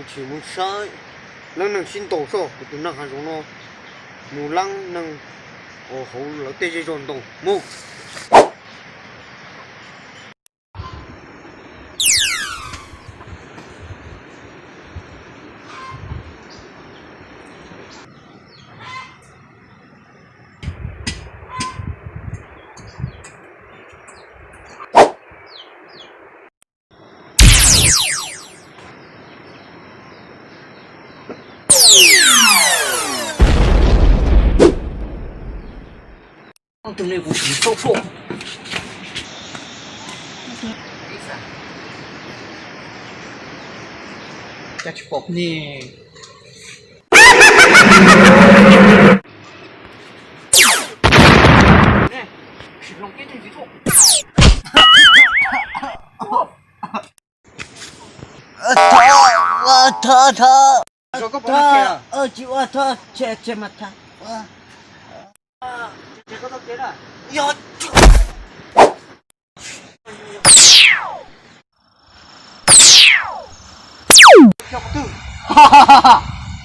Tsis mus saib leej neeg sib ntaus soj kuv tus neeg hav zoov no, mus leej neeg uas hauv lawv tej zej zog ntaus mus. Tus ne kuv tsis tau tuaj. Cas tsis pom ne. Tsis hloov kiag tsis tuaj. Thov, thov, thov. Tsis ua thov, tseg, tseg mas thov. Yog.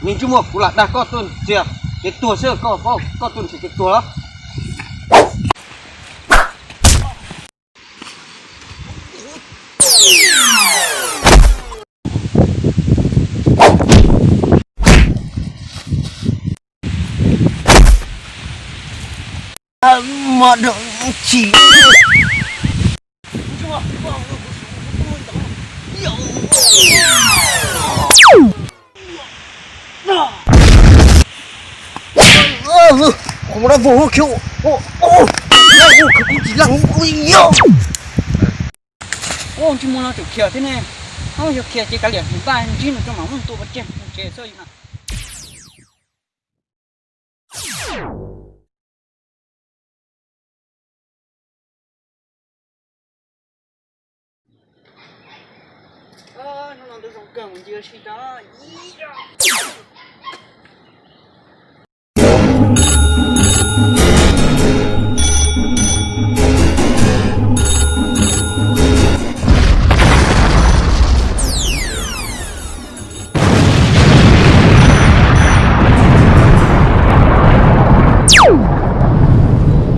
Nws ntsej muag, kuv lam dag koj tuaj txias kev tuag xwb, koj paub koj tuaj txias kev tuag los. Mos dam tsis. Qhov muag dab vog khiav, dab vog khiav kuv tsis leej ua yog. Ua ntsej muag no tseem khiav thiab ne. Yog khiav ces kav liam mus npaj ntsib nws rau mam mus tua pov tseg mus tsev xwb na. Hnub no ntuj zoo kawg mus ncig ua si tso.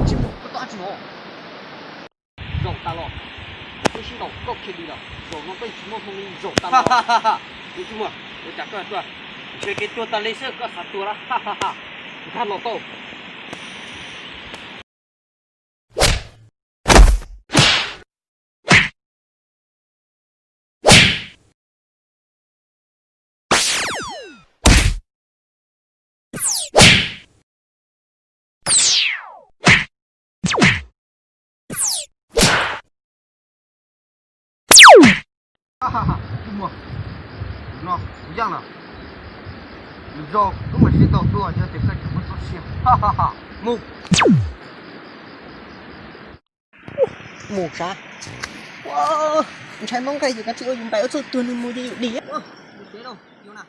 Tsis muaj, koj tab tsis muaj. Zaum tas los, peb sib ntaus koj khiav dim lawm, zaum no koj tsis muaj hmoo li, zaum tas los. Ua cas koj tuaj, ntshe kev tuag tas li xwb koj xav tuag lawm. Nkag los tau. Tus muam, no kuv yeej lawm. Lwm zaus wb mam sib ntaus dua, yog tias koj tseem muaj txoj sia. Mus. Mus sav. Ntshai mob nqaij ces kav tsij ua yus npais ua txuj tuag nws mus ces yus dim. Mus tsev lauj, yus na.